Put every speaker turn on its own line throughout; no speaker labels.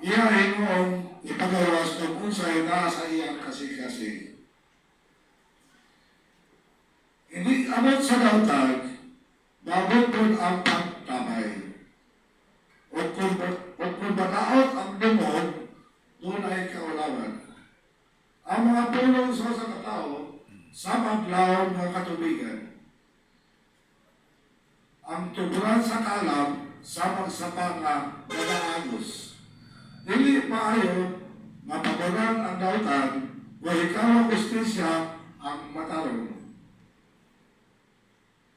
Iya hinuong ipagawas kung unsay naa sa iyang kasing-kasing. Inig abot sa daotag, moabot pod ang pagtabay. Ug kung badaot ang dungog, dunay kaulawan. Ang mga pulong sa usa ka tawo sama lawom nga katubigan. Ang tuburan sa kaalam samang sapa nga nagaagos. Dili maayo nga paboran ang dautan, mohikawang hustisya ang matarong.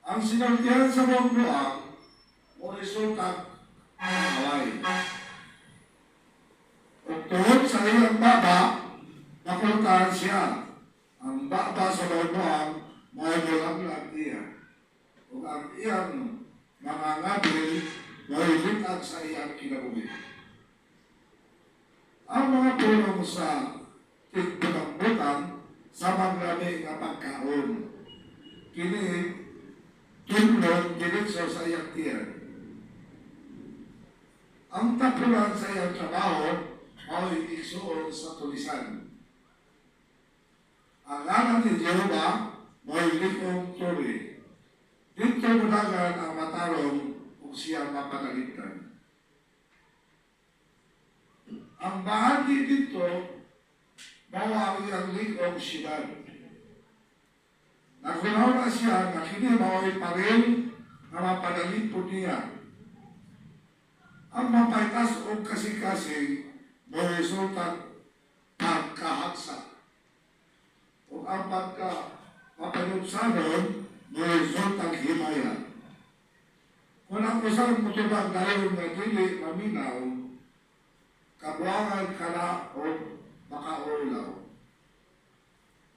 Ang sinultihan sa buang mo resulta away. Ug tungod sa iyang baba, makultahan siya. Ang baba sa buang mao'y mulaglag niya. Ug ang iyang mga ngabil mao'y lit-ag sa iyang kinabuhi. Ang mga pulong sa tigbutang-butang samang lami nga pagkaon. Kini tunlon diretso sa iyang tiyan. Ang tapulan sa iyang trabaho mao'y igsuon sa tulisan. Ang ngalan ni Jehova mao'y lik-ong tore. Didto modagan ang matarong ug siya mapanalipdan. Ang baadhi didto mao ang iyang lik-ong siyudad. Naghuna-huna siya nga kini mao'y paril nga mapanalipod niya. Ang mapaytas og kasing-kasing mo resulta pagkahagsa. Ug ang pagka mapanubsanon mo resulta himaya. Kung ang usang mutubag dayon nga dili maminaw, kabuangan kana o makaulaw.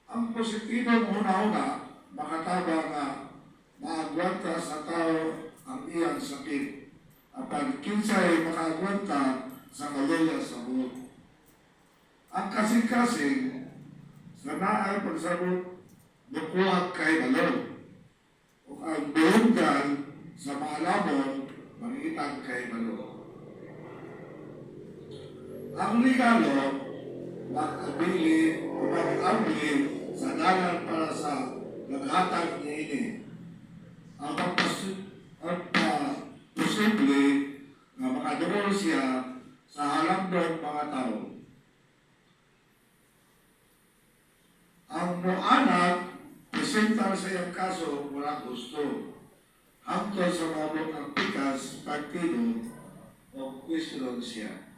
Ang positibong huna-huna makatabang nga maagwanta sa tao ang iyang sakit. Apan kinsay makaagwanta sa kaluya sa buot? Ang kasing-kasing sa naay pagsabot mukuha kahibalo. Ug ang buhunggan sa maalamon mangitag kahibalo. Ang regalo mag-abili o mag-abli sa dalan para sa naghatag niini. Ang posible nga makaduol siya sa halangdong mga tao. Ang moanak presentar sa iyang kaso wala gusto. Hangtod sa moabot ang pikas partido o question siya.